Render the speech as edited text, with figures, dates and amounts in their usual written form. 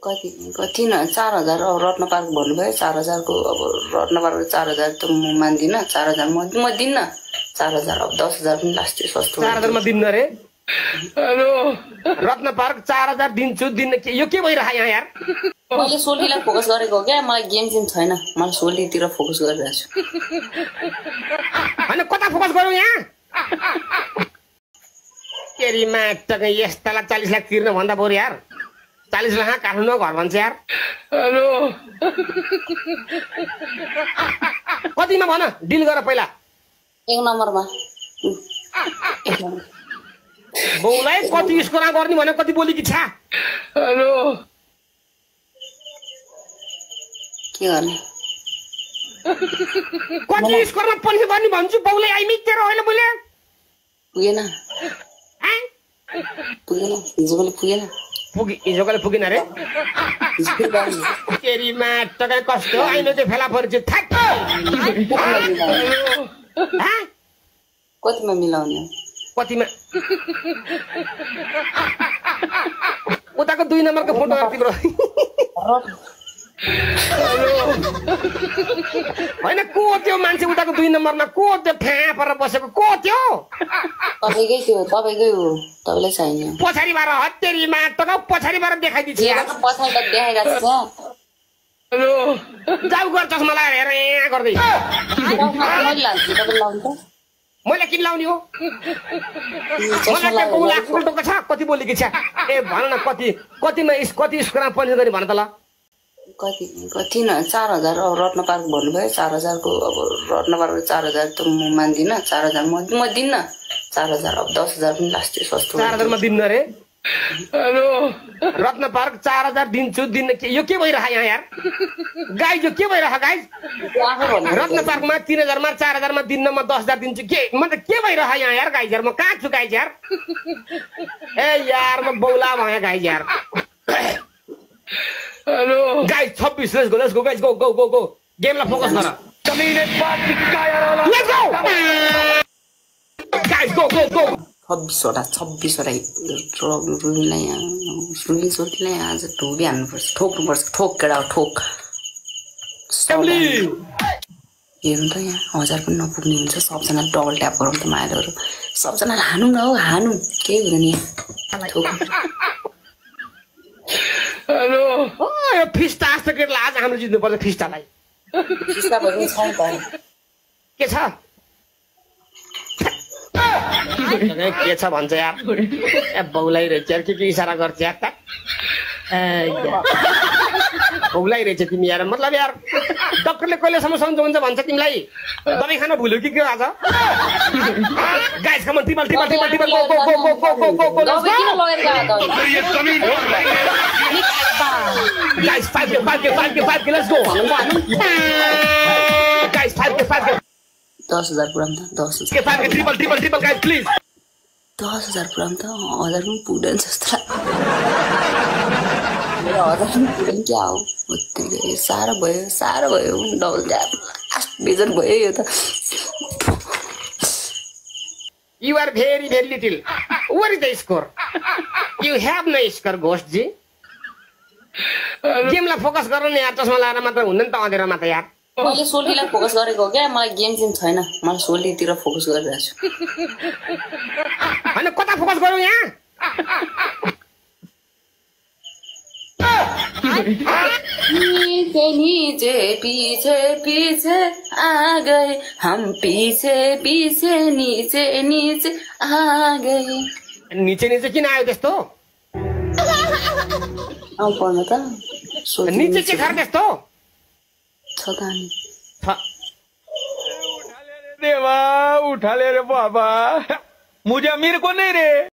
कति कति न 4000 अब रत्न पार्क भन्नुभयो 4000 को अब रत्न पार्क 4000 त म मान्दिनँ 4000 म दिन्न 4000 अब 10000 पनि लास्ट सस्तो 4000 मा दिन्न रे हेलो रत्न पार्क 4000 दिन्छु दिन यो के भइरहा यहाँ यार मैले सोल्टीलाई फोकस गरेको हो क्या मलाई गेम चाहिँ छैन मलाई सोल्टीतिर फोकस गरिरहेको छु हैन कता फोकस गरौ यहाँ केरीमा त यस्तालाई 40 लाख तिर्न भन्दा बरु यार 40 लाख काठमाडौँमा घर भन्छ यार हेलो कतिमा भन डिल गर पहिला 1 नम्बरमा बौलाई कति स्कोर गर्ने भने कति बोली कि छ हेलो के गर्ने कति स्कोरमा पनि गर्ने भन्छु बौलाई आइमी तेरो होइन बोले पुगेन हिजोले पुगेन रे केरीमा टकै कस्तो आइनो चाहिँ फेला पर्छ थाक कतिमा मिलाउने कतिमा उताको 2 नम्बरको फोटो गर् तिम्रो हैन को त्यो मान्छे उताको 2 नम्बरमा को त्यो फ्या परेर बसेको को त्यो तपाईकै हो तपाईलाई चाहियो पछाडीबाट हत्तेरीमा टका पछाडीबाट देखाइदिन्छ यार पछाडी देखाइराछ हेलो जाऊ गर्छ मलाई हेर यहाँ गर्दै मैले लान्छु तपाईले लाउनु त मैले किन लाउने हो मलाई त बौला उल्टोको छ कति बोलेकी छ ए भन न कतिमा कति स्कोरमा पनि गरी भन त ल कति न 4000 अब रत्न पार्क भन्नुभयो 4000 को अब रत्न पार्क 4000 त म मान्दिनँ 4000 म दिन्न 4000 अब 10000 पनि लास्ट सस्तो 4000 मा दिन्न रे हेलो रत्न पार्क 4000 दिन्छु दिन यो के भइरहा यहाँ यार गाइज यो के भइरहा गाइज रत्न पार्कमा 3000 मा 4000 मा दिन्न म 10000 दिन्छु के मतलब के भइरहा यहाँ यार गाइज यार म कहाँ छु गाइज यार ए यार म बौला भए गाइज यार hello guys 26 let's go guys go गेमलाई फोकस गर कमीने बात काया लेट्स गो गाइज गो 26 वटा रुबिनलाई रुबिन सोल्टीलाई आज ढोबी हान्नुपर्छ ठोक्नुपर्छ ठोक केडा ठोक हेर्नु त यहाँ 1000 पनि नपुग्ने हुन्छ सबजना डबल ट्याप गरौँ त मायाहरू सबजनालाई हानु न हो हानु केही हुँदैन यहाँ हेलो यो फिस्टा जस्तो केटलाई आज हाम्रो जित्नुपर्छ फिस्टालाई फिस्टा पनि छ त के छ के छ भन्छ यार ए बौलाई रहेछ यार के इशारा गर्छ यार त बौलाई रहेछ तिमी यार मतलब यार डक्टरले कहिलेसम्म सम्झाउँछ भन्छ तिमीलाई दबाई खान भुल्यो कि आज guys come triple go guys 5 के लेट्स गो गाइस 5 10,000 पुराम त 10,000 के 5 के ट्रिपल गाइस प्लिज 10,000 पुराम त 1000 पनि पुग्दैन जस्तो मेरो 1000 पनि पुग्दैन क्या हो उत्तिकै साह्रो भयो डबल ट्याप लास्ट बिजन भयो यो त You are very little. What is the score? You have no score, Ghost ji. गेमलाई फोकस गर्न नि यार चस्मा लाएर मात्र हुँदैन त अँधेरोमा त यार मैले सोल्टीलाई फोकस गरेको हो क्या मलाई गेम चाहिँ छैन मलाई सोल्टीतिर फोकस गरिरहेको छु हैन कता फोकस गरौ यहाँ नीचे पीछे पीछे आ गए हम पीछे नीचे आ गए नीचे किन आयो त्यस्तो आउ पर्न त नीचे के घर त्यस्तो छ त अनि देवा उठा ले रे बाबा मुझे अमीर को नहीं रे